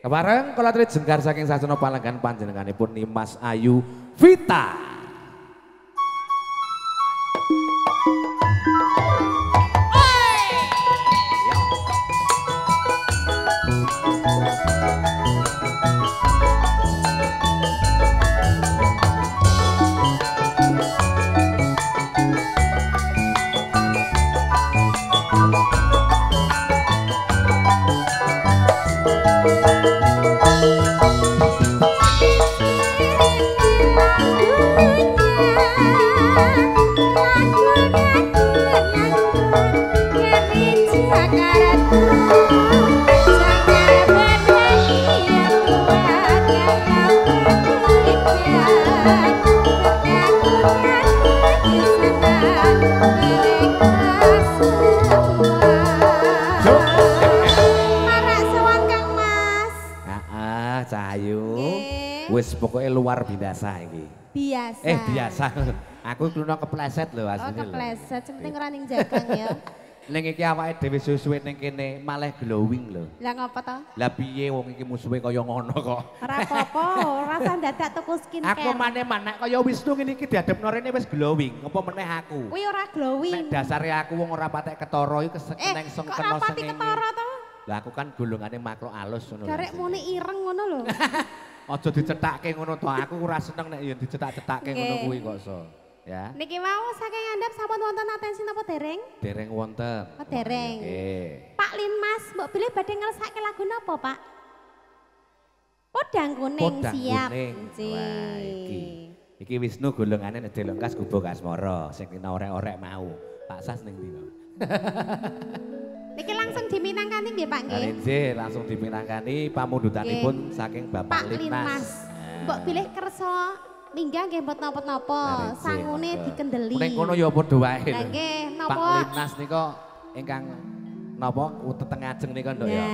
Kepareng kula aturi jengkar saking sasana palenggan panjenenganipun Nimas Ayu Vita. Wis pokoknya luar biasa iki. Biasa. Biasa. Aku kluno kepleset lho asline. Oh, kepleset, sing penting ora ning jagang ya. Ning iki awake dhewe suwe-suwe ning kene malah glowing lho. Lah ngopo to? Lah piye wong iki musuhe kaya ngono kok. Ora apa-apa, ora usah dadak tuku skincare. Aku maneh-maneh kaya Wisnu ngene iki diadepno rene wis glowing, ngopo meneh aku. Kuwi ora glowing. Nek dasare aku wong ora patek ketara iku keseneng sing kok ora pati ketara to? Lah aku kan golongane makhluk alus ngono. Garek muni ireng ngono lho. Aja dicethake ngono to, aku ora seneng nek yen dicetak-cetake ngono kuwi kok so. Ya. Niki wau saking ngandhap sampun wonten atensi napa dereng? Dereng wonten. Oh, dereng. Nggih. Pak Linmas, mbok bilih badhe ngersake lagu napa, Pak? Podang kuning. Podang siap. Kuning. Wah, iki. Iki Wisnu golongane nek delongkas Gubuk Asmara sing kena orek-orek mau. Pak Sas ning ndi kok? Niki langsung diminangkani nggih Pak nggih. Nggih, langsung diminangkani pamundutanipun saking Bapak Pak Linmas. Mbok bilih kersa minggah nggih mboten napa-napa, sangune dikendeli. Ning kono ya padha wae. Lah nggih, napa Pak Linmas nika ingkang napa teteng ajeng nika nduk ya.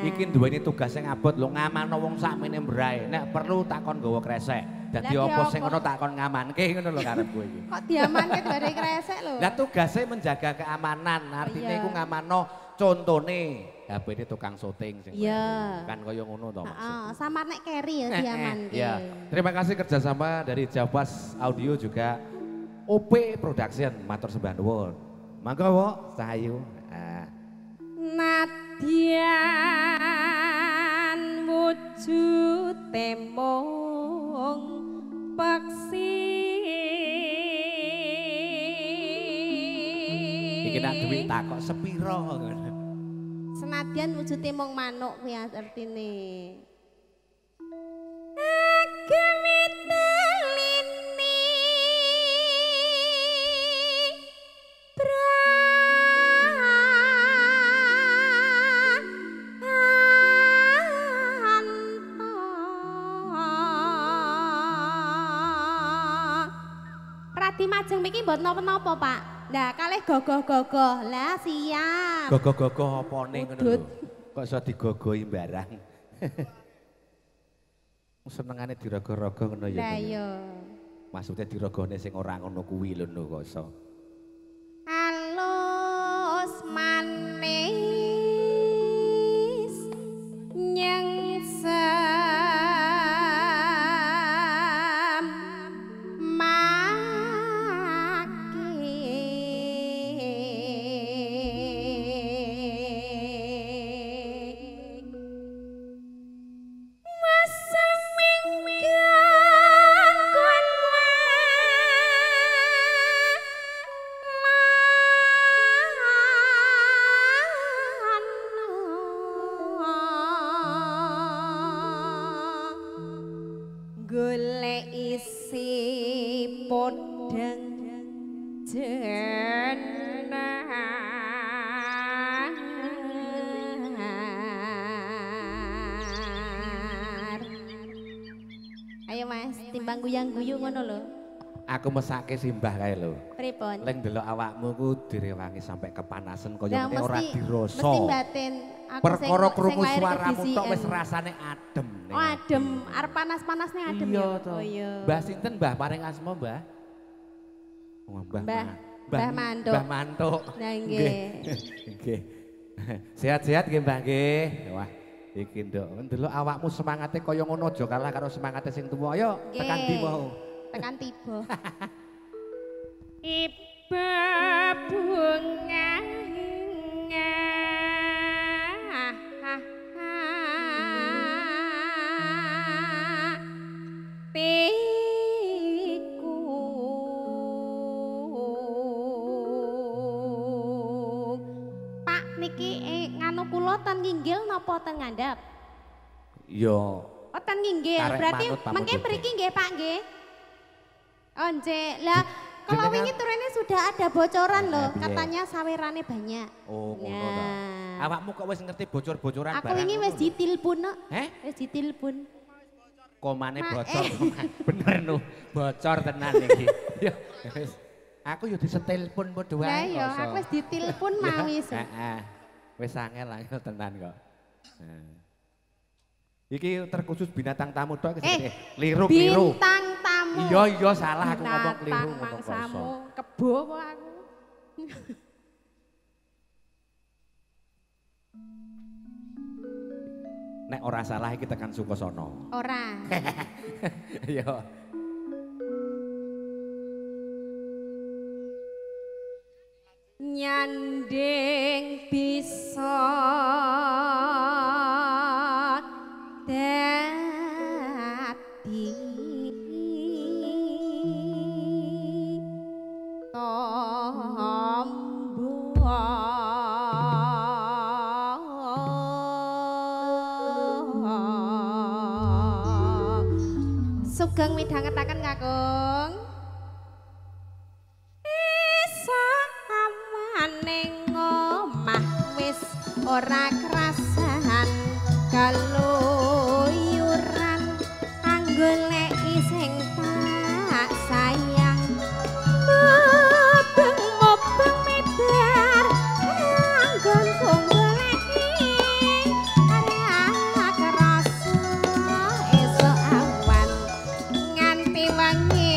Iki duweni tugas sing abot lho ngamanno wong sakmene mbrae. Nek perlu takon nggawa kresek. Dadi apa sing ngono takon ngamanke ngono lho karepku iki. Kok diamanke dhewe kresek lho. Lah tugase menjaga keamanan, artine iku ngamanno contone HP-ne tukang syuting sing kan kaya ngono to maksudku. Heeh, samar nek keri ya diamanke. Iya. Terima kasih kerjasama dari Javas Audio juga OP Production, matur sembah nuwun. Mangga Wok, Cahayu. Nadyan wujud mung peksi. Iki nak duwi takok sepiro ngono. Senadyan wujude mung manuk kuwi artine. Agami telini Pradi majeng miki mboten napa-napa, Pak. Lah kalih gogoh-gogoh. Lah siap. Gogoh-gogoh apane ngono lho. Kok iso digogohi barang. Senengane diraga-raga ngono ya. Lah iya. Maksudnya diragane sing ora ngono kuwi lho kok iso. Alus manis nyengsem golek isi podang jenar. Ayo Mas, timbang guyang-guyu ngono lho. Aku mesake simbah kae lho. Pripun? Leng ndelok awakmu ku direwangi sampai kepanasan kaya ngene ora dirasa. Mesti batin. Aku perkara krungu suaramu tok wis rasane adem. Oh adem, arep panas-panasne adem ya. Oh iya. Mbah sinten Mbah paring asma Mbah? Oh, Mbah Mbah Mantuk. Mbah Mantuk. Nah nggih. Nggih. Sehat-sehat nggih Mbah nggih. Wah, Iki nduk, ndelok awakmu semangate kaya ngono aja kalah karo semangate sing tuwa. Ayo tekan ndi mau? Tekan tiba. Iba bunga tiku. Pak niki nganu kula ten nginggil napa ten ngandhap? Ya. Oh ten nginggil. Berarti mengke mriki nggih Pak nggih. Oh nggih. Lah kalau wingi turene sudah ada bocoran loh, katanya sawerane banyak. Oh ngono ta. Awakmu kok wis ngerti bocor-bocoran barang. Aku wingi wis ditilpun kok. Heh? Wis ditilpun. Komane bocor. Bener nu, bocor tenan iki. Ya wis. Aku yo disetelpon padha wae. Lah ya, aku wis ditilpun mau wis. Heeh. Wis angel angel tenan kok. Iki terkhusus binatang tamu tok liru kliru. Bintang tamu. Iya iya salah aku ngomong kliru ngono kok. Kebo apa aku. Nek ora salah iki tekan Sukosono. Ora. Iya. Nyanding bisa dadi tombo sugeng midhangetaken Kakung. Ning omah wis ora krasan keluyuran anggoleki sing tak sayang mubeng-mubeng medar anggonku goleki ora krasa esuk awan nganti wengi.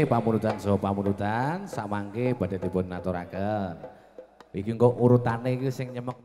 Pamunutan saha pamunutan samangke badhe dipun aturaken. Iki engko urutane iki sing nyemek